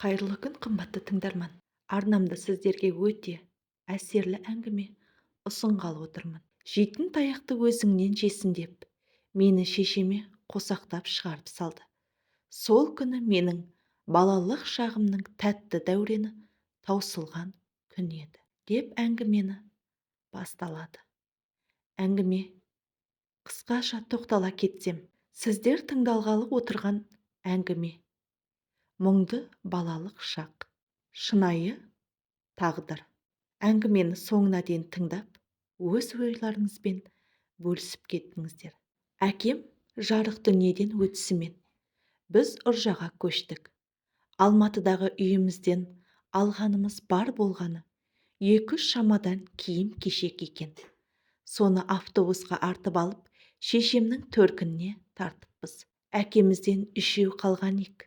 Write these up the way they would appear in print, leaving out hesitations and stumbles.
Қайырлы күн, қымбатты тыңдарман! Арнамда сіздерге өте әсерлі әңгіме ұсынғалы отырмын. Жейтін таяқты өзіңнен жесін деп, мені шешеме қосақтап шығарып салды. Сол күні менің балалық шағымның тәтті дәурені таусылған күн еді, деп әңгімені басталады. Әңгіме қысқаша тоқтала кетсем, сіздер тыңдалғалы отырған әңгіме мұңды балалық шақ, шынайы тағдыр. Әңгімені соңына дейін тыңдап, өз ойларыңызбен бөлісіп кеттіңіздер. Әкем жарық дүниеден өтісімен біз Үржарға көштік. Алматыдағы үйімізден алғанымыз бар болғаны 2-3 шамадан киім-кешек екен. Соны автобусқа артып алып, шешемнің төркініне тартыппыз. Әкемізден үшеу қалған ек.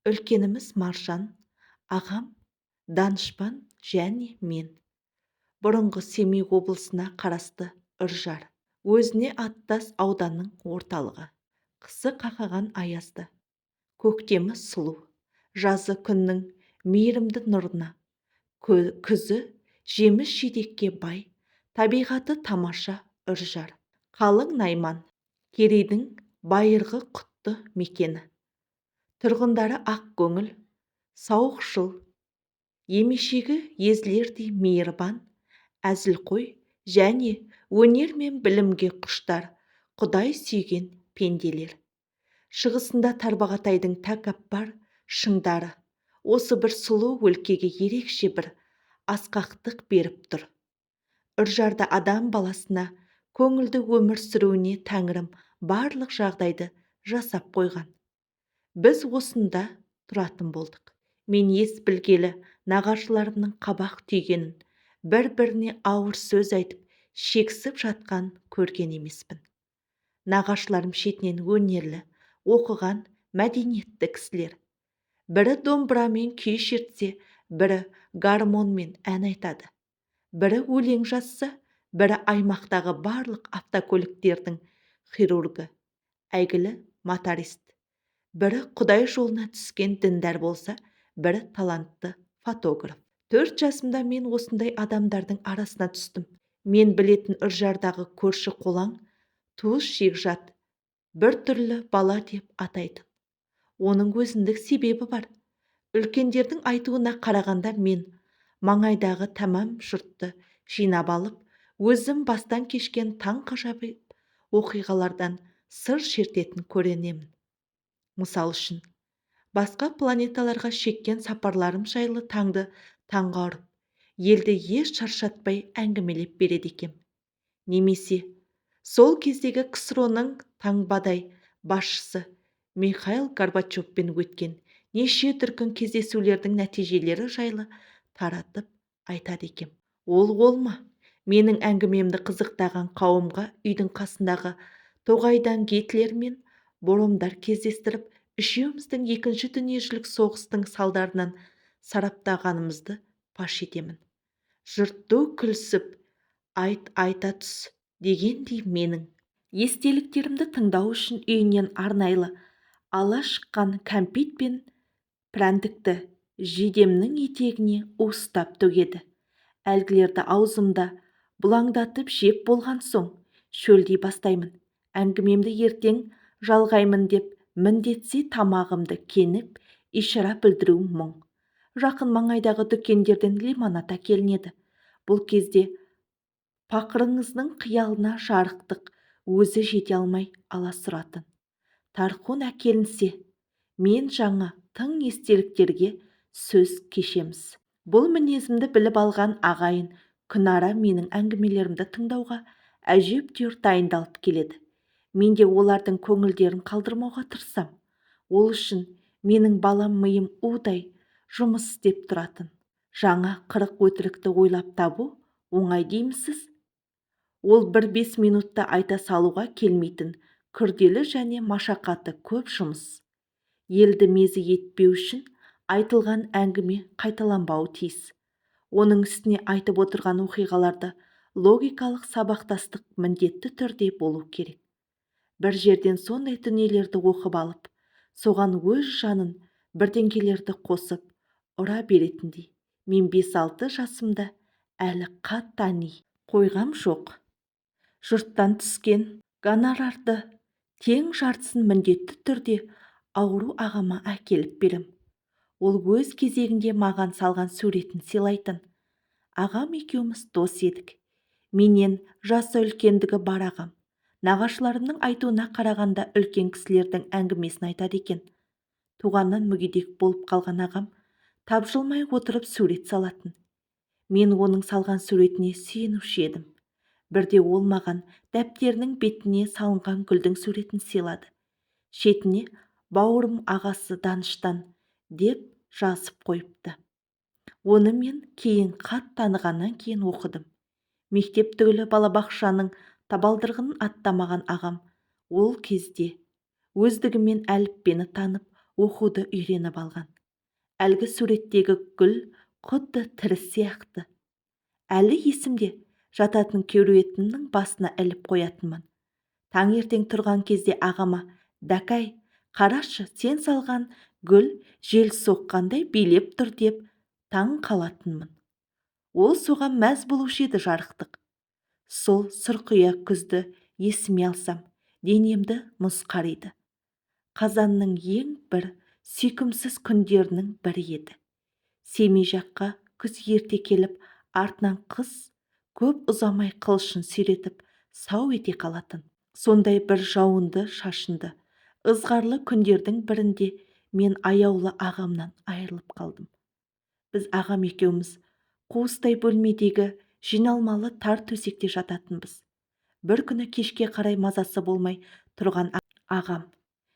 Үлкеніміз Маржан, ағам Данышпан және мен. Бұрынғы Семей облысына қарасты Үржар, өзіне аттас ауданның орталығы. Қысы қақаған аязды, көктемі сұлу, жазы күннің мейірімді нұрына, күзі жеміс-жидекке бай, табиғаты тамаша Үржар. Қалың найман, Керейдің байырғы құтты мекені. Тұрғындары ақ көңіл, сауықшыл, емешегі езілердей мейірбан, әзілқой және өнер мен білімге құштар, Құдай сүйген пенделер. Шығысында Тарбағатайдың тәкаппар шыңдары осы бір сұлу өлкеге ерекше бір асқақтық беріп тұр. Үржарда адам баласына көңілді өмір сүруіне тәңірім барлық жағдайды жасап қойған. Біз осында тұратын болдық. Мен ес білгелі нағашыларымның қабақ түйгенін, бір-біріне ауыр сөз айтып, шексіп жатқан көрген емеспін. Нағашыларым шетінен өнерлі, оқыған, мәдениетті кісілер. Бірі домбырамен күй шертсе, бірі гармонмен ән айтады. Бірі өлең жазса, бірі аймақтағы барлық автокөліктердің хирургі, әйгілі моторист. Бірі Құдай жолына түскен діндар болса, бірі талантты фотограф. 4 жасымда мен осындай адамдардың арасына түстім. Мен білетін Үржардағы көрші қолаң, туыс жекжат, бір түрлі бала деп атайтын. Оның өзіндік себебі бар. Үлкендердің айтуына қарағанда мен маңайдағы тәмам жұртты жинап алып, өзім бастан кешкен таңғажайып оқиғалардан сыр шертетін көрінемін. Мысал үшін, басқа планеталарға шеккен сапарларым жайлы таңды таңға ұрып, елді еш шаршатпай әңгімелеп береді екем. Немесе сол кездегі КСРО-ның таңбадай басшысы Михаил Горбачевпен өткен неше дүркін кездесулердің нәтижелері жайлы таратып айтады екем. Ол ол ма? Менің әңгімемді қызықтаған қауымға үйдің қасындағы тоғайдан Гитлер мен Боромдар кездестіріп, үшеуміздің екінші дүниежүзілік соғыстың салдарынан сараптағанымызды паш етемін. Жұрт ду күлісіп, айт айта түс дегендей менің естеліктерімді тыңдау үшін үйінен арнайлы ала шыққан кәмпит пен прәндікті жидемнің етегіне уыстап төгеді. Әлгілерді аузымда бұлаңдатып жеп болған соң шөлдей бастаймын. Әңгімемді ертең жалғаймын деп міндетсе тамағымды кеніп, ишара білдіруім мұң. Жақын маңайдағы дүкендерден лимонад әкелінеді. Бұл кезде пақырыңыздың қиялына жарықтық өзі жете алмай аласұратын. Тархун әкелінсе, мен жаңа тың естеліктерге сөз кешеміз. Бұл мінезімді біліп алған ағайын күнара менің әңгімелерімді тыңдауға әжептәуір дайындалып келеді. Мен де олардың көңілдерін қалдырмауға тырысам. Ол үшін менің балам миым удай жұмыс істеп тұратын. Жаңа 40 өтірікті ойлап табу оңай деймісіз? Ол бір 5 минутта айта салуға келмейтін күрделі және машақаты көп жұмыс. Елді мезі етпеу үшін айтылған әңгіме қайталанбауы тиіс. Оның үстіне айтып отырған оқиғаларды логикалық сабақтастық міндетті түрде болу керек. Бір жерден сондай дүниелерді оқып алып, соған өз жанын бірдеңкелерді қосып, Ұра беретіндей. Мен 5-6 жасымда әлі хат тани қойғам жоқ. Жұрттан түскен гонорарды тең жартысын міндетті түрде ауру ағама әкеліп берем. Ол өз кезегінде маған салған суретін сыйлайтын. Ағам екеуміз дос едік. Менен жасы үлкендігі бар ағам. Нағашыларымның айтуына қарағанда үлкен кісілердің әңгімесін айтады екен. Туғаннан мүгедек болып қалған ағам тапжылмай отырып сурет салатын. Мен оның салған суретіне сүйенуші едім. Бірде ол маған дәптерінің бетіне салынған гүлдің суретін сыйлады. Шетіне бауырым ағасы даныштан деп жазып қойыпты. Оны мен кейін хат танығаннан кейін оқыдым. Мектеп түгілі балабақшаның табалдырығын аттамаған ағам ол кезде өздігімен әліппені танып оқуды үйреніп алған. Әлгі суреттегі гүл құдды тірі сияқты. Әлі есімде, жататын кереуетімнің басына іліп қоятынмын. Таңертең тұрған кезде ағама: «Дәкай, қарашы, сен салған гүл жел соққандай билеп тұр», деп таң қалатынмын. Ол соған мәз болушы еді жарықтық. Сол сұрқия күзді есіме алсам, денемді мұз қариды. Қазанның ең бір сүйкімсіз күндерінің бірі еді. Семей жаққа күз ерте келіп, артынан қыс көп ұзамай қылышын сүйретіп, сау ете қалатын. Сондай бір жауынды шашынды, ызғарлы күндердің бірінде мен аяулы ағамнан айырылып қалдым. Біз ағам екеуміз қуыстай бөлмедегі жиналмалы тар төсекте жататынбыз. Бір күні кешке қарай мазасы болмай тұрған ағам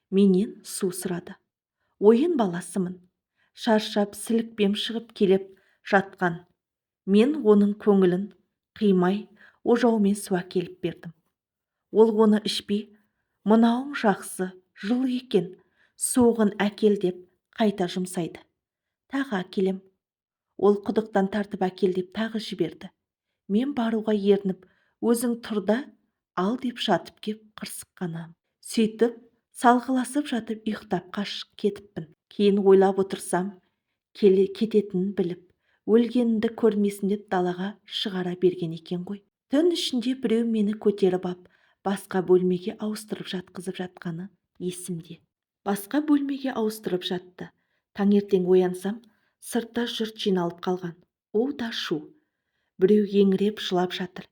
менен су сұрады. Ойын баласымын. Шаршап сілікпем шығып келіп жатқан. Мен оның көңілін қимай ожаумен су әкеліп бердім. Ол оны ішпей, «Мынауың жақсы, жылы екен, суығын әкел» деп қайта жұмсайды. Тағы әкелем. Ол құдықтан тартып әкел деп тағы жіберді. Мен баруға ерініп, өзің тұрда ал деп жатып кеп қырсыққанам. Сөйтіп, салғыласып жатып ұйықтап қашып кетіппін. Кейін ойлап отырсам, кететінін біліп, өлгенімді көрмесін деп далаға шығара берген екен ғой. Түн ішінде біреу мені көтеріп ап, басқа бөлмеге ауыстырып жатқызып жатқаны есімде. Басқа бөлмеге ауыстырып жатты. Таңертең оянсам, сыртта жұрт жиналып қалған. У да шу. Біреу еңіреп жылап жатыр.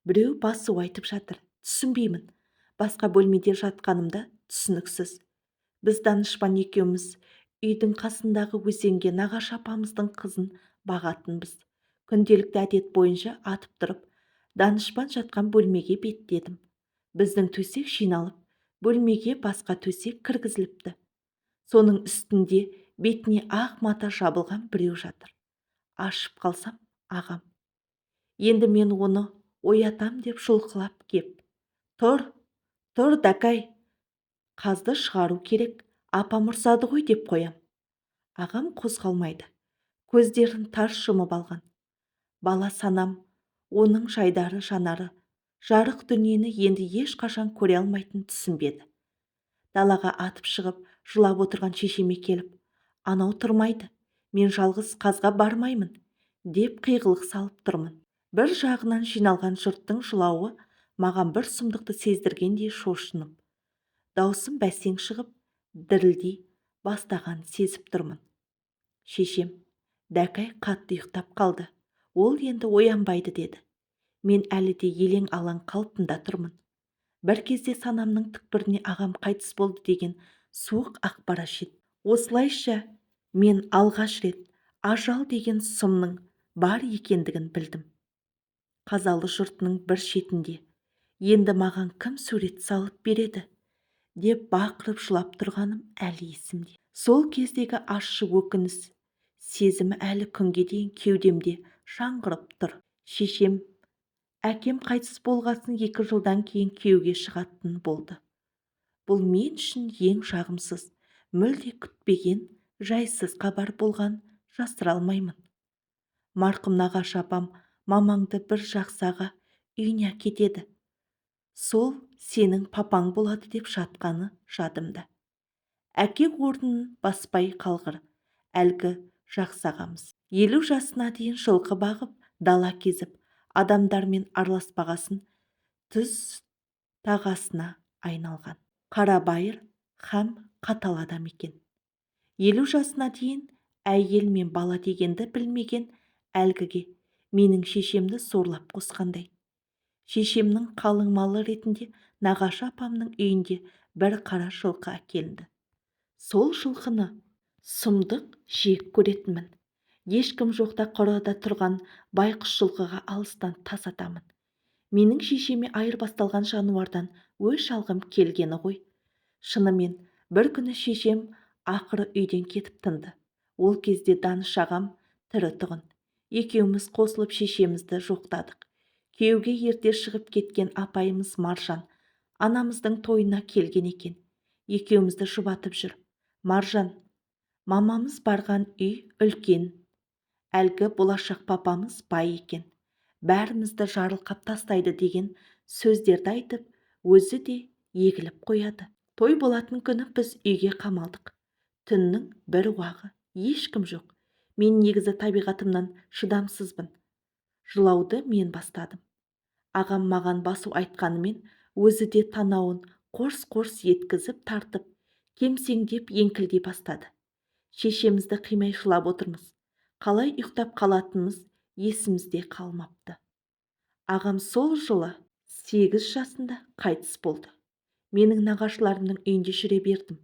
Біреу басу айтып жатыр. Түсінбеймін. Басқа бөлмеде жатқанымда түсініксіз. Біз данышпан екеуміз үйдің қасындағы өзенге нағашы апамыздың қызын бағатынбыз. Күнделікті әдет бойынша атып тұрып, данышпан жатқан бөлмеге беттедім. Біздің төсек жиналып, бөлмеге басқа төсек кіргізіліпті. Соның үстінде бетіне ақ мата жабылған біреу жатыр. Ашып қалсам, ағам. Енді мен оны оятам деп жұлқылап кеп: «Тұр, тұр, Дәкай, қазды шығару керек, апам ұрсады ғой» деп қоям. Ағам қозғалмайды, көздерін тарс жұмып алған. Бала санам оның жайдары жанары жарық дүниені енді ешқашан көре алмайтынын түсінбеді. Далаға атып шығып, жылап отырған шешеме келіп, «Анау тұрмайды, мен жалғыз қазға бармаймын» деп қиғылық салып тұрмын. Бір жағынан жиналған жұрттың жылауы маған бір сұмдықты сездіргендей шошынып, даусым бәсең шығып, дірілдей бастағанын сезіп тұрмын. Шешем: «Дәкай қатты ұйықтап қалды, ол енді оянбайды» деді. Мен әлі де елең алаң қалпында тұрмын. Бір кезде санамның түкпіріне ағам қайтыс болды деген суық ақпарат жетті. Осылайша мен алғаш рет ажал деген сұмның бар екендігін білдім. Қазалы жұртының бір шетінде енді маған кім сурет салып береді деп бақырып жылап тұрғаным әлі есімде. Сол кездегі ащы өкініш сезімі әлі күнге дейін кеудемде жаңғырып тұр. Шешем әкем қайтыс болғасын 2 жылдан кейін күйеуге шығатын болды. Бұл мен үшін ең жағымсыз, мүлде күтпеген, жайсыз хабар болған жасыра алмаймын. Марқұм нағашы апам мамаңды бір жақсы аға үйіне әкетеді, сол сенің папаң болады деп жатқаны жадымда. Әке орнын баспай қалғыр, әлгі Жақсы ағамыз. 50 жасына дейін жылқы бағып, дала кезіп, адамдармен араласпағасын түз тағасына айналған. Қарабайыр һәм қатал адам екен. 50 жасына дейін әйел мен бала дегенді білмеген әлгіге менің шешемді сорлап қосқандай. Шешемнің қалың малы ретінде нағашы апамның үйінде бір қара жылқы әкелінді. Сол жылқыны сұмдық жек көретінмін. Ешкім жоқта қорада тұрған байқұс жылқыға алыстан тас атамын. Менің шешеме айырбасталған жануардан өш алғым келгені ғой. Шынымен бір күні шешем ақыры үйден кетіп тынды. Ол кезде Даныш ағам тірі тұғын. Екеуміз қосылып шешемізді жоқтадық. Күйеуге ерте шығып кеткен апайымыз Маржан анамыздың тойына келген екен. Екеумізді жұбатып жүр. Маржан, мамамыз барған үй үлкен. Әлгі болашақ папамыз бай екен. Бәрімізді жарылқап тастайды деген сөздерді айтып, өзі де егіліп қояды. Той болатын күні біз үйге қамалдық. Түннің бір уағы, ешкім жоқ. Мен негізі табиғатымнан шыдамсызбын. Жылауды мен бастадым. Ағам маған басу айтқанымен, өзі де танауын қорс-қорс еткізіп тартып, кемсеңдеп еңкілдей бастады. Шешемізді қимай жылап отырмыз. Қалай ұйықтап қалатынымыз есімізде қалмапты. Ағам сол жылы 8 жасында қайтыс болды. Менің нағашыларымның үйінде жүре бердім.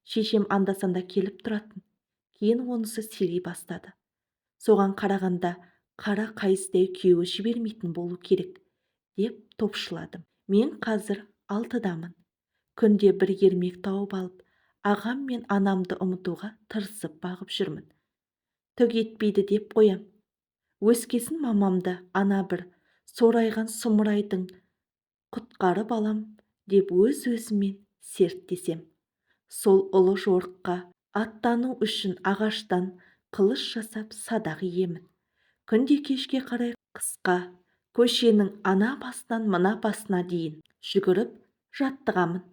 Шешем анда-санда келіп тұратын. Кейін онысы сирей бастады. Соған қарағанда қара қайыстай күйеуі жібермейтін болу керек деп топшыладым. Мен қазір 6-дамын. Күнде бір ермек тауып алып, ағам мен анамды ұмытуға тырысып бағып жүрмін. Түк етпейді деп қоям. Өскесін мамамды ана бір сорайған сұмырайдың құтқарып алам деп өз-өзіммен серттесем. Сол ұлы жорыққа аттану үшін ағаштан қылыш жасап садақ иемін. Күнде кешке қарай қысқа көшенің ана басынан мына басына дейін жүгіріп жаттығамын.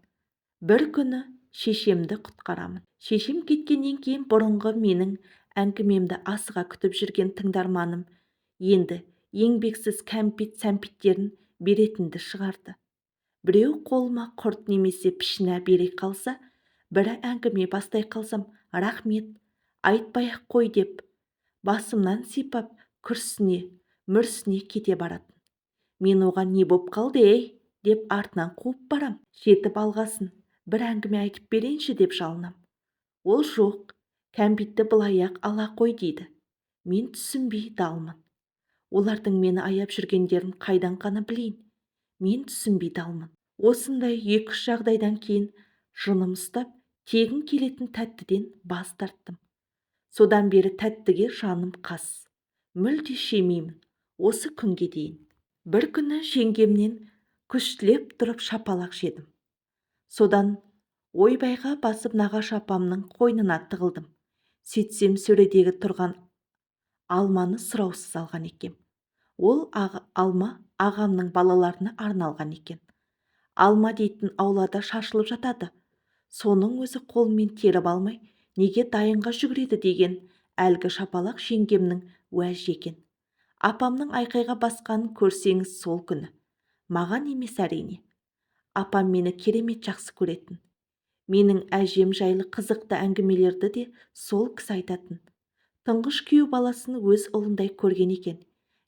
Бір күні шешемді құтқарамын. Шешем кеткеннен кейін бұрынғы менің әңгімемді асыға күтіп жүрген тыңдарманым енді еңбексіз кәмпит-сәмпиттерін беретінді шығарды. Біреу қолыма құрт немесе пішіна бере қалса, бірі әңгіме бастай қалсам, рахмет, айтпай-ақ қой деп басымнан сипап күрсіне, мүрсіне кете баратын. Мен оған не боп қалды, ей, деп артынан қуып барам. Жетіп алғасын, бір әңгіме айтып берейінші деп жалынам. Ол жоқ, кәмпитті былай-ақ ала қой дейді. Мен түсінбей далмын. Олардың мені аяп жүргендерін қайдан ғана білейін. Мен түсінбей далмын. Осындай екі-үш жағдайдан кейін жыным ұстап, тегін келетін тәттіден бас тарттым. Содан бері тәттіге жаным қас. Мүлде жемеймін осы күнге дейін. Бір күні жеңгемнен күштілеп тұрып шапалақ жедім. Содан ойбайға басып нағашы апамның қойнына тығылдым. Сөйтсем сөредегі тұрған алманы сұраусыз алған екем. Ол алма ағамның балаларына арналған екен. Алма дейтін аулада шашылып жатады. Соның өзі қолмен теріп алмай, неге дайынға жүгіреді деген әлгі шапалақ жеңгемнің уәжі екен. Апамның айқайға басқанын көрсеңіз сол күні. Маған емес әрине. Апам мені керемет жақсы көретін. Менің әжем жайлы қызықты әңгімелерді де сол кісі айтатын. Тұңғыш күйеу баласын өз ұлындай көрген екен.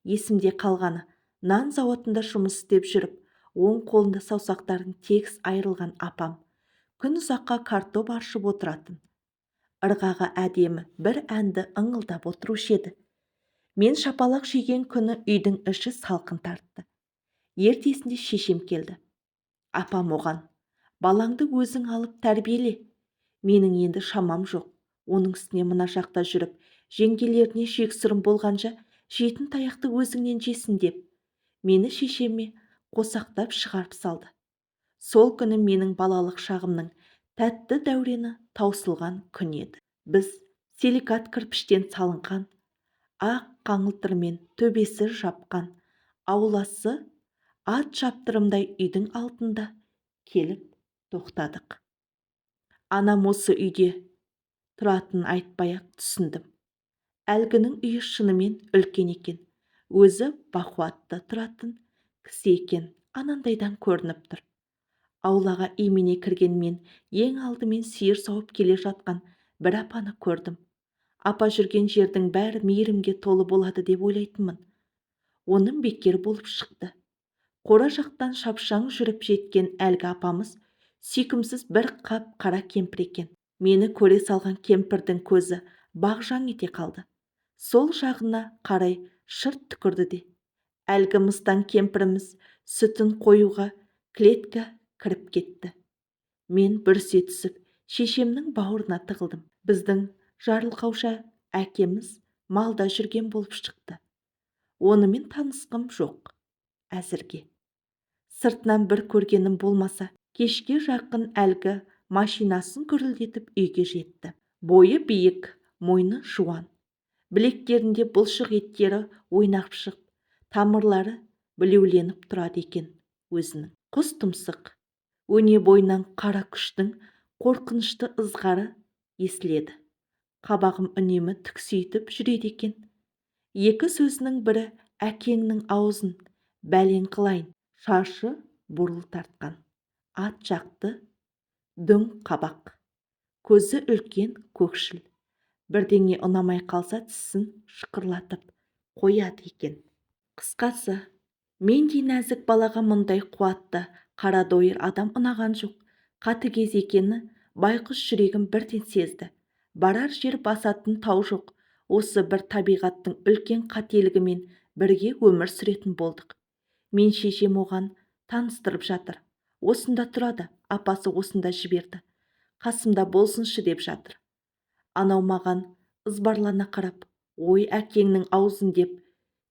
Есімде қалғаны, нан зауытында жұмыс істеп жүріп, оң қолында саусақтарын тегіс айырылған апам күн ұзаққа картоп аршып отыратын. Ырғағы әдемі бір әнді ыңылдап отырушы еді. Мен шапалақ жеген күні үйдің іші салқын тартты. Ертесінде шешем келді. Апам оған, балаңды өзің алып тәрбиеле. Менің енді шамам жоқ. Оның үстіне мына жақта жүріп, жеңгелеріне жексұрын болғанша жейтін таяқты өзіңнен жесін деп, мені шешеме қосақтап шығарып салды. Сол күні менің балалық шағымның тәтті дәурені таусылған күн еді. Біз силикат кірпіштен салынған, ақ қаңылтырмен төбесі жапқан, ауласы ат шаптырымдай үйдің алдында келіп тоқтадық. Анам осы үйде тұратынын айтпай-ақ түсіндім. Әлгінің үйі шынымен үлкен екен. Өзі бақуатты тұратын кісі екен, анандайдан көрініп тұр. Аулаға имене кірген мен ең алдымен сиыр сауып келе жатқан бір апаны көрдім. Апа жүрген жердің бәрі мейірімге толы болады деп ойлайтынмын. Оның бекер болып шықты. Қора жақтан шапшаң жүріп жеткен әлгі апамыз сүйкімсіз бір қап қара кемпір екен. Мені көре салған кемпірдің көзі бағжаң ете қалды. Сол жағына қарай шырт түкірді де. Әлгі мыстан кемпіріміз сүтін қоюға клетка кіріп кетті. Мен бүрісе түсіп, шешемнің бауырына тығылдым. Біздің жарылқаушы әкеміз малда жүрген болып шықты. Онымен танысқым жоқ әзірге. Сыртынан бір көргенім болмаса, кешке жақын әлгі машинасын гүрілдетіп үйге жетті. Бойы биік, мойны жуан. Білектерінде бұлшық еттері ойнап шығып, тамырлары білеуленіп тұрады екен өзінің. Құс тұмсық, өне бойынан қара күштің қорқынышты ызғары есіледі. Қабағым үнемі түкситіп жүреді екен. Екі сөзінің бірі әкеңнің аузын бәлен қылайын, шашы бурыл тартқан, ат жақты дөң қабақ, көзі үлкен көкшіл. Бірдеңе ұнамай қалса тісін шықырлатып қояды екен. Қысқасы, мендей нәзік балаға мұндай қуатты қара дойыр адам ұнаған жоқ. Қатыгез екені байқұс жүрегім бірден сезді. Барар жер басатын тау жоқ. Осы бір табиғаттың үлкен қателігімен бірге өмір сүретін болдық. Мен шешем оған таныстырып жатыр. Осында тұрады, апасы осында жіберді. Қасымда болсыншы деп жатыр. Анау маған ызбарлана қарап, ой әкеңнің аузын деп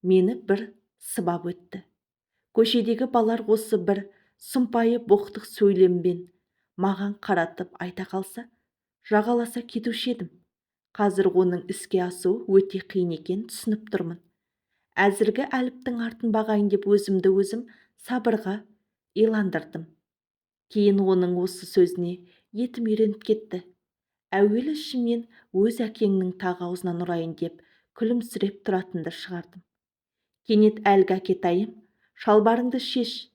мені бір сыбап өтті. Көшедегі балар осы бір сұмпайы боқтық сөйлеммен маған қаратып айта қалса, жағаласа кетуші едім. Қазір оның іске асуы өте қиын екенін түсініп тұрмын. Әзіргі әліптің артын бағайын деп өзімді өзім сабырға иландырдым. Кейін оның осы сөзіне етім үйреніп кетті. Әуелі ішімнен өз әкеңнің тағы аузынан ұрайын деп күлімсіреп тұратынды шығардым. Кенет әлгі әкетайым, шалбарыңды шеш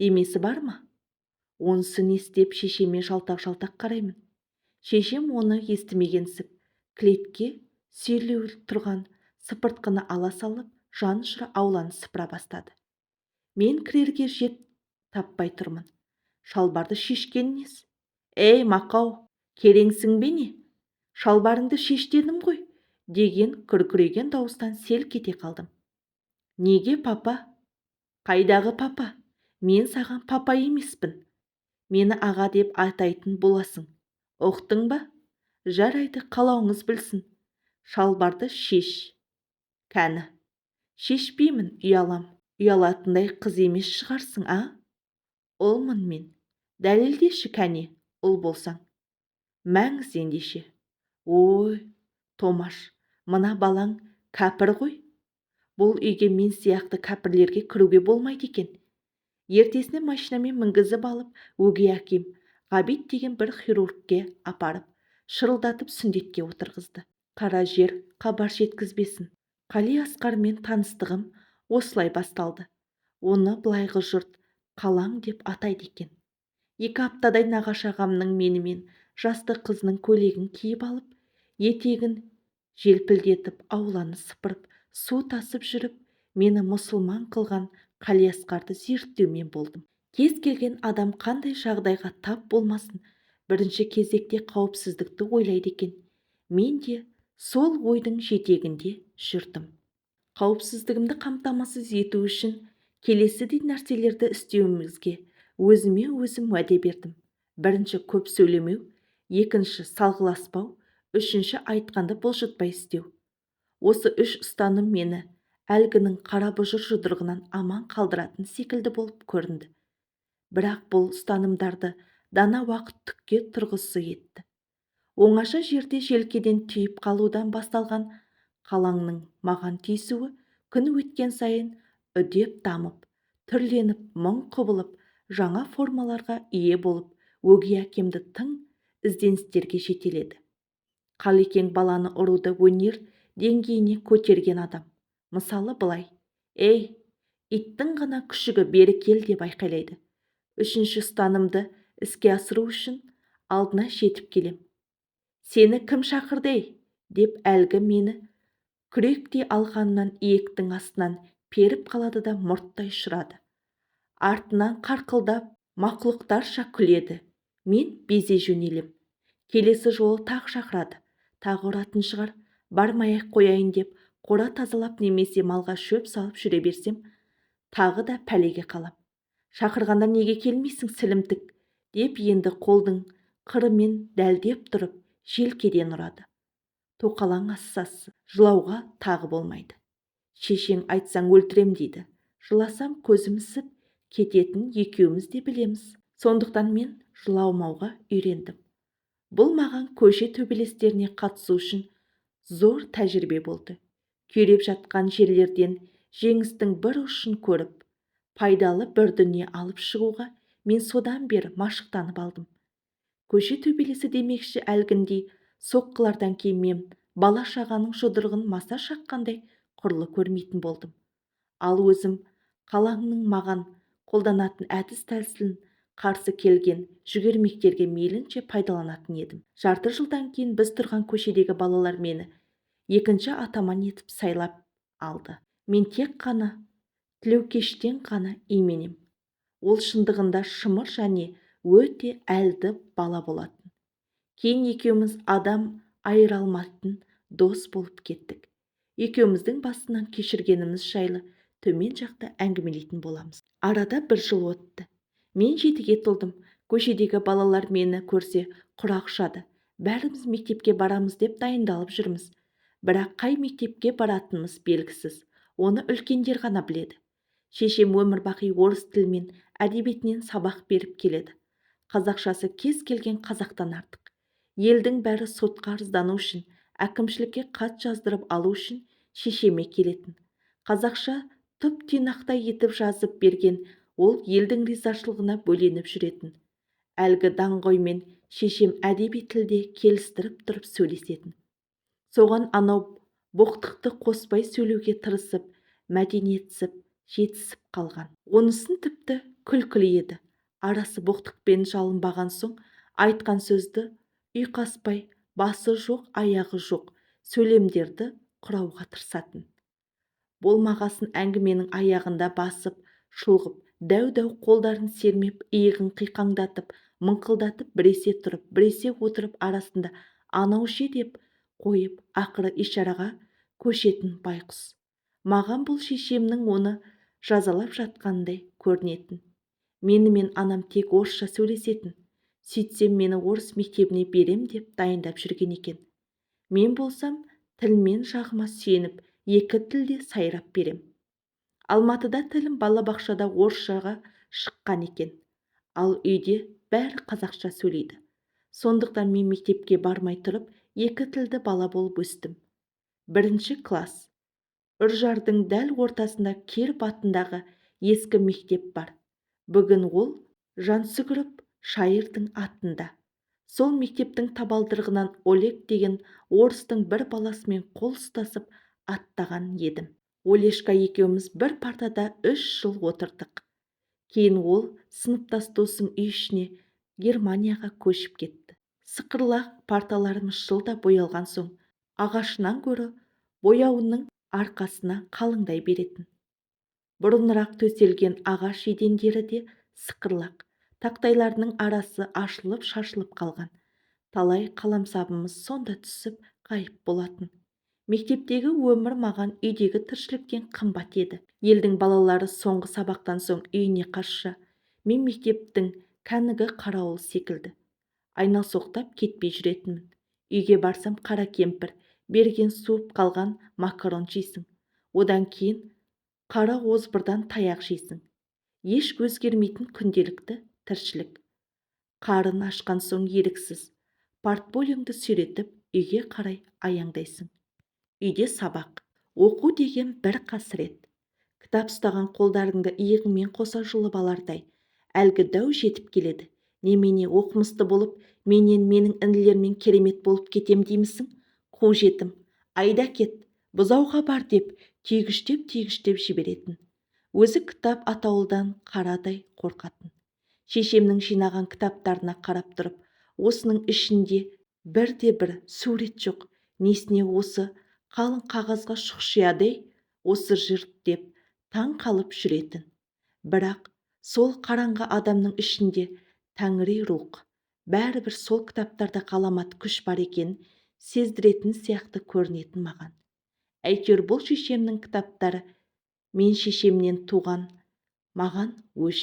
демесі бар ма? Онысы не істеп шешеме жалтақ-жалтақ қараймын. Шешем оны естімегенсіп, клетке сүйірлеулі тұрған сыпыртқыны ала салып, жанұшыра ауланы сыпыра бастады. Мен кірерге жет таппай тұрмын. Шалбарды шешкен несі? Ей, мақау, кереңсің бе не? Шалбарыңды шеш дедім ғой, деген күркіреген дауыстан селк ете қалдым. Неге папа? Қайдағы папа? Мен саған папа емеспін. Мені аға деп атайтын боласың. Ұқтың ба? Жарайды, қалауыңыз білсін. Шалбарды шеш. Кәні. Шешпеймін, ұялам. Ұялатындай қыз емес шығарсың, а? Ұлмын мен. Дәлелдеші кәне, ұл болсаң. Мәңіз ендеше. Ой, Томаш, мына балаң кәпір ғой. Бұл үйге мен сияқты кәпірлерге кіруге болмайды екен. Ертесіне машинамен мінгізіп алып, өгей әкем Ғабит деген бір хирургке апарып, шырылдатып сүндетке отырғызды. Қара жер хабар жеткізбесін. Қали Асқармен таныстығым осылай басталды. Оны былайғы жұрт қалаң деп атайды екен. 2 аптадай нағашы ағамның менімен жасты қызының көйлегін киіп алып, етегін желпілдетіп, ауланы сыпырып, су тасып жүріп, мені мұсылман қылған Қали Асқарды зерттеумен болдым. Кез келген адам қандай жағдайға тап болмасын, бірінші кезекте қауіпсіздікті ойлайды екен. Мен де сол ойдың жетегінде жүрдім. Қауіпсіздігімді қамтамасыз ету үшін келесідей нәрселерді істеуімізге өзіме өзім уәде бердім. Бірінші, көп сөйлемеу, екінші, салғыласпау, үшінші, айтқанды бұлжытпай істеу. Осы үш ұстаным мені әлгінің қара бұжыр жұдырығынан аман қалдыратын секілді болып көрінді. Бірақ бұл ұстанымдарды дана уақыт түкке тұрғысы етті. Оңаша жерде желкеден түйіп қалудан басталған қалаңның маған тиісуі күн өткен сайын үдеп дамып, түрленіп, мың құбылып, жаңа формаларға ие болып, өгей әкемді тың ізденістерге жетеледі. Қалекең баланы ұруды өнер деңгейіне көтерген адам. Мысалы былай: «Ей, иттің ғана күшігі, бері кел!» деп айқайлайды. Үшінші ұстанымды іске асыру үшін алдына жетіп келем. «Сені кім шақырды, ей?» деп әлгі мені күректей алқанынан иектің астынан періп қалады да мұрттай ұшырады. Артынан қарқылдап мақұлықтарша күледі. Мен безе жөнелем. Келесі жолы тағы шақырады. Тағы ұратын шығар, бармай-ақ қояйын деп қора тазалап немесе малға шөп салып жүре берсем, тағы да пәлеге қалам. «Шақырғанда неге келмейсің, сілімтік?» деп енді қолдың қырымен дәлдеп тұрып желкеден ұрады. Тоқалаң ассасы, жылауға тағы болмайды. «Шешең айтсаң өлтірем» дейді. Жыласам көзім ісіп кететін екеуміз де білеміз. Сондықтан мен жылаумауға үйрендім. Бұл маған көше төбелестеріне қатысу үшін зор тәжірибе болды. Күйреп жатқан жерлерден жеңістің бір ұшын көріп, пайдалы бір дүние алып шығуға мен содан бері машықтанып алдым. Көше төбелесі демекші, әлгіндей соққылардан кейін мен бала-шағаның жұдырығын маса шаққандай құрлы көрмейтін болдым. Ал өзім қалаңның маған қолданатын әдіс-тәсілін қарсы келген жүгермектерге мейлінше пайдаланатын едім. Жарты жылдан кейін біз тұрған көшедегі балалар мені екінші атаман етіп сайлап алды. Мен тек қана Тілеукештен ғана именем. Ол шындығында шымыр және өте әлді бала болатын. Кейін екеуміз адам айыра алмайтын дос болып кеттік. Екеуміздің басынан кешіргеніміз жайлы төмен жақта әңгімелейтін боламыз. Арада бір жыл өтті. Мен 7-ге толдым. Көшедегі балалар мені көрсе құрақ ұшады. Бәріміз мектепке барамыз деп дайындалып жүрміз. Бірақ қай мектепке баратынымыз белгісіз. Оны үлкендер ғана біледі. Шешем өмір бақи орыс тілі мен әдебиетінен сабақ беріп келеді. Қазақшасы кез келген қазақтан артық. Елдің бәрі сотқа арыздану үшін, әкімшілікке хат жаздырып алу үшін шешеме келетін. Қазақша тұп-тұйнақтай етіп жазып берген ол елдің ризашылығына бөленіп жүретін. Әлгі даңғоймен шешем әдеби тілде келістіріп тұрып сөйлесетін. Соған анау боқтықты қоспай сөйлеуге тырысып, мәдениетсіп, жетісіп қалған. Онысын тіпті күлкілі еді. Арасы боқтықпен жалынбаған соң айтқан сөзді ұйқаспай, басы жоқ, аяғы жоқ сөйлемдерді құрауға тырысатын. Болмағасын әңгіменің аяғында басып, шұлғып, дәу-дәу қолдарын сермеп, иығын қиқаңдатып, мыңқылдатып, біресе тұрып, біресе отырып, арасында анау ше деп қойып, ақыры ишараға көшетін байқұс. Маған бұл шешемнің оны жазалап жатқандай көрінетін. Менімен анам тек орысша сөйлесетін. Сөйтсем мені орыс мектебіне берем деп дайындап жүрген екен. Мен болсам тілмен жағыма сүйеніп, екі тілде сайрап берем. Алматыда тілім балабақшада орысшаға шыққан екен. Ал үйде бәрі қазақша сөйлейді. Сондықтан мен мектепке бармай тұрып, екі тілді бала болып өстім. 1 класс. Үржардың дәл ортасында Киров атындағы ескі мектеп бар. Бүгін ол Жансүгіров шайырдың атында. Сол мектептің табалдырығынан Олег деген орыстың бір баласымен қол ұстасып аттаған едім. Олешка екеуміз бір партада 3 жыл отырдық. Кейін ол сыныптас досым үй ішіне Германияға көшіп кетті. Сықырлақ парталарымыз жылда боялған соң ағашынан гөрі бояуының арқасына қалыңдай беретін. Бұрынырақ төселген ағаш едендері де сықырлақ, тақтайларының арасы ашылып шашылып қалған. Талай қаламсабымыз сонда түсіп ғайып болатын. Мектептегі өмір маған үйдегі тіршіліктен қымбат еді. Елдің балалары соңғы сабақтан соң үйіне қашса, мен мектептің кәнігі қарауыл секілді айналсоқтап кетпей жүретінмін. Үйге барсам қара кемпір берген суып қалған макарон жейсің. Одан кейін қара озбырдан таяқ жейсің. Еш өзгермейтін күнделікті тіршілік. Қарын ашқан соң еріксіз портфолиоңды сүйретіп үйге қарай аяңдайсың. Үйде сабақ, оқу деген бір қасірет. Кітап ұстаған қолдарыңды иығыңмен қоса жұлып алардай. Әлгі дәу жетіп келеді. Немене оқымысты болып, менен менің інілермен керемет болып кетем деймісің? Қу жетім, айда кет. Бұзауға бар деп түйгіштеп-түйгіштеп жіберетін. Өзі кітап атаулыдан қарадай қорқатын. Шешемнің жинаған кітаптарына қарап тұрып, осының ішінде бірде-бір сурет жоқ, несіне осы қалың қағазға шұқшияды ей осы жұрт деп таң қалып жүретін. Бірақ сол қараңғы адамның ішінде тәңіри рух, бәрібір сол кітаптарда ғаламат күш бар екенін сездіретін сияқты көрінетін маған. Әйтеуір бұл шешемнің кітаптары мен шешемнен туған маған өш.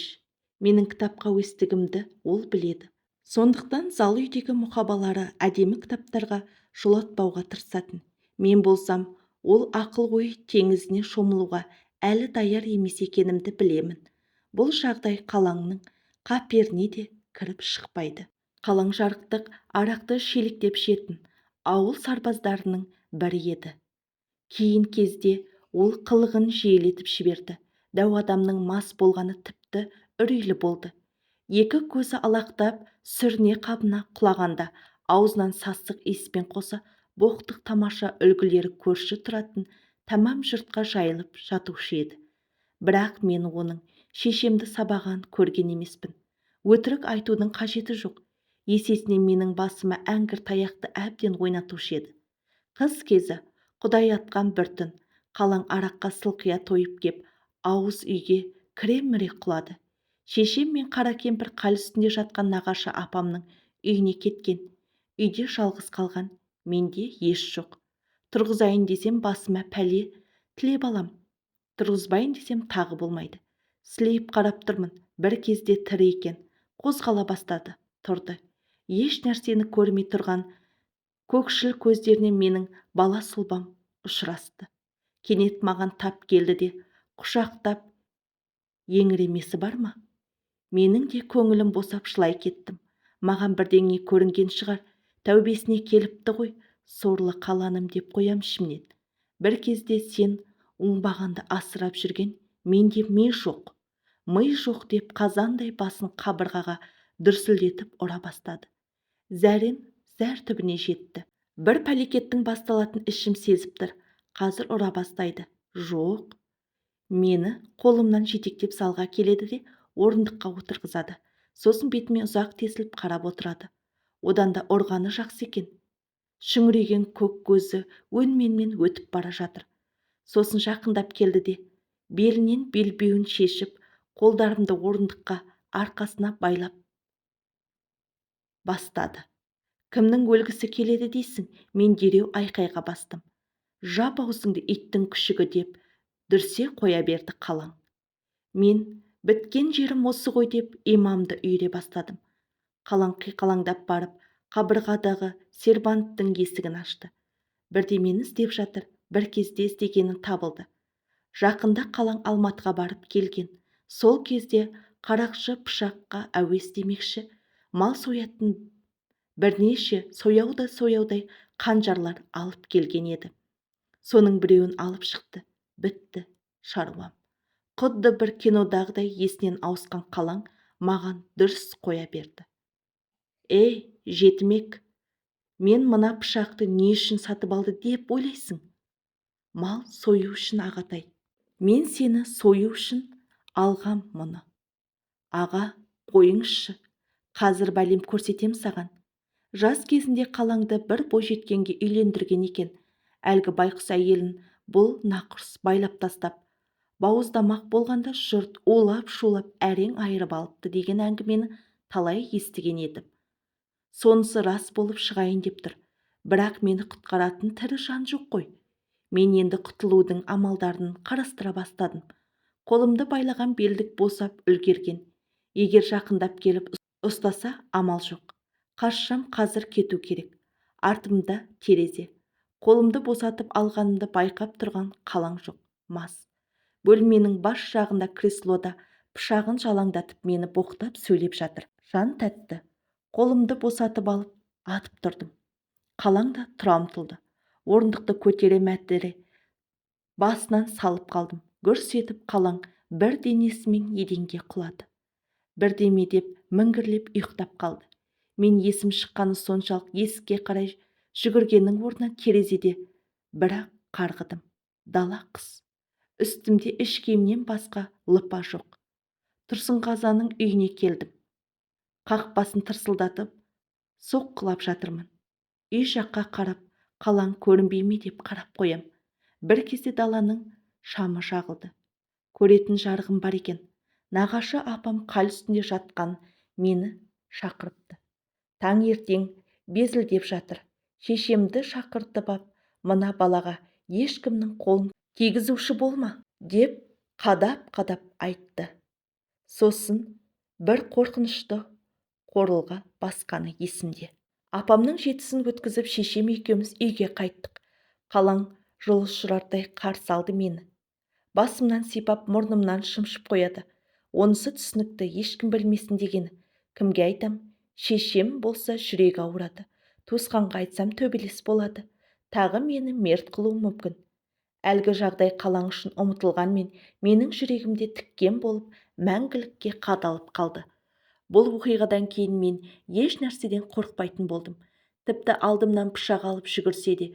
Менің кітапқа өстігімді ол біледі. Сондықтан зал үйдегі мұқабалары әдемі кітаптарға жолатпауға тырысатын. Мен болсам, ол ақыл-ой теңізіне шомылуға әлі даяр емес екенімді білемін. Бұл жағдай Қалаңның қаперіне де кіріп шықпайды. Қалаң жарықтық арақты шелектеп ішетін ауыл сарбаздарының бірі еді. Кейін кезде ол қылығын жиілетіп жіберді. Дәу адамның мас болғаны тіпті үрейлі болды. Екі көзі алақтап, сүріне қабына құлағанда аузынан сасық иіспен қоса боқтық тамаша үлгілері көрші тұратын тәмам жұртқа жайылып жатушы еді. Бірақ мен оның шешемді сабаған көрген емеспін. Өтірік айтудың қажеті жоқ. Есесіне менің басыма әңгір таяқты әбден ойнатушы еді. Қыз кезі құдай атқан бір түн Қалаң араққа сылқия тойып кеп, ауыз үйге кіре-міре құлады. Шешем мен қара кемпір қал үстінде жатқан нағашы апамның үйіне кеткен. Үйде жалғыз қалған менде ес жоқ. Тұрғызайын десем басыма пәле тілеп алам. Тұрғызбайын десем тағы болмайды. Сілейіп қарап тұрмын. Бір кезде тірі екен. Қозғала бастады, тұрды. Еш нәрсені көрмей тұрған көкшіл көздеріне менің бала сұлбам ұшырасты. Кенет маған тап келді де құшақтап еңіремесі бар ма? Менің де көңілім босап жылай кеттім. Маған бірдеңе көрінген шығар, тәубесіне келіпті ғой, сорлы қаланым деп қоям ішімнен. Бір кезде сен оңбағанды асырап жүрген менде ми жоқ. Ми жоқ деп қазандай басын қабырғаға дүрсілдетіп ұра бастады. Зәрем зәр түбіне жетті. Бір пәлекеттің басталатын ішім сезіп тұр. Қазір ұра бастайды. Жоқ. Мені қолымнан жетектеп залға келеді де орындыққа отырғызады. Сосын бетіме ұзақ тесіліп қарап отырады. Одан да ұрғаны жақсы екен. Шүңірейген көк көзі өңменнен өтіп бара жатыр. Сосын жақындап келді де белінен белбеуін шешіп, қолдарымды орындыққа арқасына байлап бастады. Кімнің өлгісі келеді дейсің? Мен дереу айқайға бастым. Жап аузыңды иттің күшігі деп дүрсе қоя берді Қалаң. Мен біткен жерім осы ғой деп имамды үйіре бастадым. Қалаң қиқалаңдап барып, қабырғадағы серванттың есігін ашты. Бірдемені іздеп жатыр, бір кезде іздегені табылды. Жақында Қалаң Алматыға барып келген. Сол кезде қарақшы пышаққа әуес демекші, мал соятын бірнеше сояудай қанжарлар алып келген еді. Соның біреуін алып шықты. Бітті шаруам. Құдды бір кинодағыдай есінен ауысқан Қалаң маған дүрс қоя берді. Ей, жетімек, мен мына пышақты не үшін сатып алды деп ойлайсың? Мал сою үшін, ағатай. Мен сені сою үшін алғам мұны. Аға, қойыңызшы, қазір бәлем көрсетем саған. Жас кезінде Қалаңды бір бойжеткенге үйлендірген екен. Әлгі байқұс әйелін бұл нақұрыс байлап тастап, бауыздамақ болғанда жұрт улап-шулап әрең айырып алыпты деген әңгімені талай естіген едім. Сонысы рас болып шығайын деп тұр. Бірақ мені құтқаратын тірі жан жоқ қой. Мен енді құтылудың амалдарын қарастыра бастадым. Қолымды байлаған белдік босап үлгерген. Егер жақындап келіп ұстаса, амал жоқ. Қашшам қазір кету керек. Артымда терезе. Қолымды босатып алғанымды байқап тұрған Қалаң жоқ, мас. Бөлменің бас жағында креслода пышағын жалаңдатып мені боқтап сөйлеп жатыр. Жан тәтті. Қолымды босатып алып атып тұрдым. Қалаң да тұра ұмтылды. Орындықты көтере мәтіре басынан салып қалдым. Гүрс етіп Қалаң бір денесімен еденге құлады. Бірдеме деп міңгірлеп ұйықтап қалды. Мен есім шыққаны соншалық есікке қарай жүгіргеннің орнына терезеде бірақ Қарғыдым. Дала қыс. Үстімде іш киімнен басқа лыпа жоқ. Тұрсынғазаның үйіне келдім. Қақпасын тырсылдатып, соққылап жатырмын. Үй жаққа қарап, қалаң көрінбей ме деп қарап қоям. Бір кезде даланың шамы жағылды. Көретін жарығым бар екен. Нағашы апам қал үстінде жатқан мені шақырыпты. Таңертең безілдеп жатыр. Шешемді шақыртып ап, мына балаға ешкімнің қолын тигізуші болма деп қадап-қадап айтты. Сосын бір қорқынышты қорылға басқаны есімде. Апамның жетісін өткізіп, шешем екеуміз үйге қайттық. Қалаң жыл ұшырардай қарсы алды мені. Басымнан сипап, мұрнымнан шымшып қояды. Онысы түсінікті, ешкім білмесін дегені. Кімге айтам? Шешем болса жүрегі ауырады. Туысқанға айтсам төбелес болады. Тағы мені мерт қылуы мүмкін. Әлгі жағдай қалаң үшін ұмытылғанмен менің жүрегімде тіккен болып мәңгілікке қадалып қалды. Бұл оқиғадан кейін мен еш нәрседен қорықпайтын болдым. Тіпті алдымнан пышақ алып жүгірсе де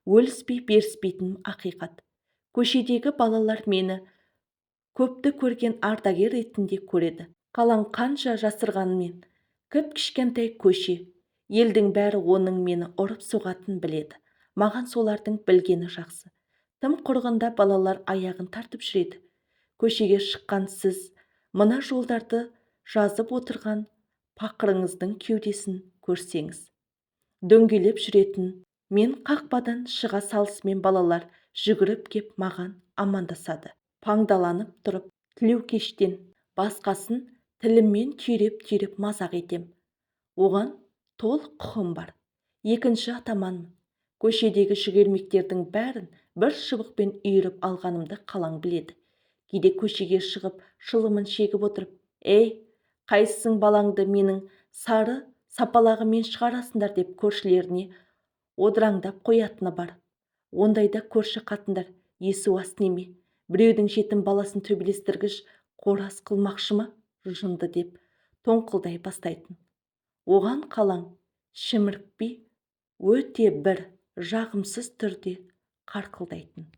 өліспей беріспейтінім ақиқат. Көшедегі балалар мені көпті көрген ардагер ретінде көреді. Қалаң қанша жасырғанымен кіп-кішкентай көше, елдің бәрі оның мені ұрып соғатынын біледі. Маған солардың білгені жақсы. Тым құрғында балалар аяғын тартып жүреді. Көшеге шыққан сіз мына жолдарды жазып отырған пақырыңыздың кеудесін көрсеңіз. Дөңгелеп жүретін мен қақпадан шыға салысымен балалар жүгіріп кеп маған амандасады. Паңдаланып тұрып, тілеукештен басқасын тіліммен түйреп-түйреп мазақ етем. Оған толық құқым бар. Екінші атаманмын. Көшедегі жүгермектердің бәрін бір шыбықпен үйіріп алғанымды қалаң біледі. Кейде көшеге шығып, шылымын шегіп отырып, «Ей, қайсың балаңды менің сары сапалағыммен шығарасыңдар» деп көршілеріне одыраңдап қоятыны бар. Ондайда көрші қатындар есуас неме, біреудің жетім баласын төбелестіргіш қораз қылмақшы ма, жынды деп тоңқылдай бастайтын. Оған қалаң шімірікпей өте бір жағымсыз түрде қарқылдайтын.